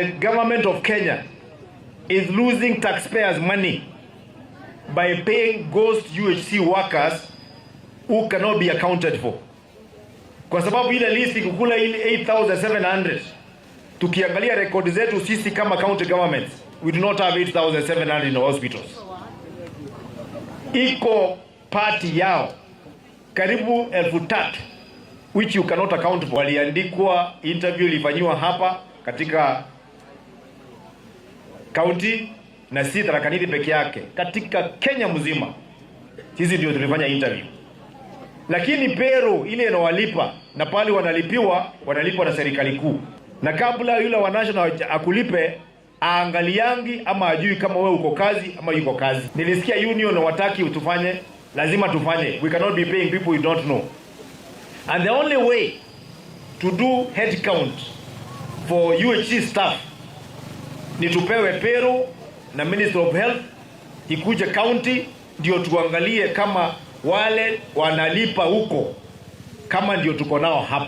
The government of Kenya is losing taxpayers' money by paying ghost UHC workers who cannot be accounted for. Kwa sababu ile list kukula ile 8700, tukiangalia rekodi zetu sisi kama county governments, we do not have 8700 in the hospitals. Iko part yao karibu 3,000 which you cannot account for. Waliandikwa, interview ilifanyiwa hapa katika county na si Tharaka Nithi peke yake, katika Kenya mzima sisi ndio tulifanya interview, lakini payroll ile inawalipa na pale wanalipiwa, wanalipwa na serikali kuu, na kabla yule wa national akulipe aangaliangi ama ajui kama wewe uko kazi ama yuko kazi. Nilisikia union wataki tufanye, lazima tufanye. We cannot be paying people we don't know, and the only way to do head count for UHC staff ni tupewe payroll na Minister of Health ikuje county, ndio tuangalie kama wale wanalipa huko kama ndio tuko nao hapa.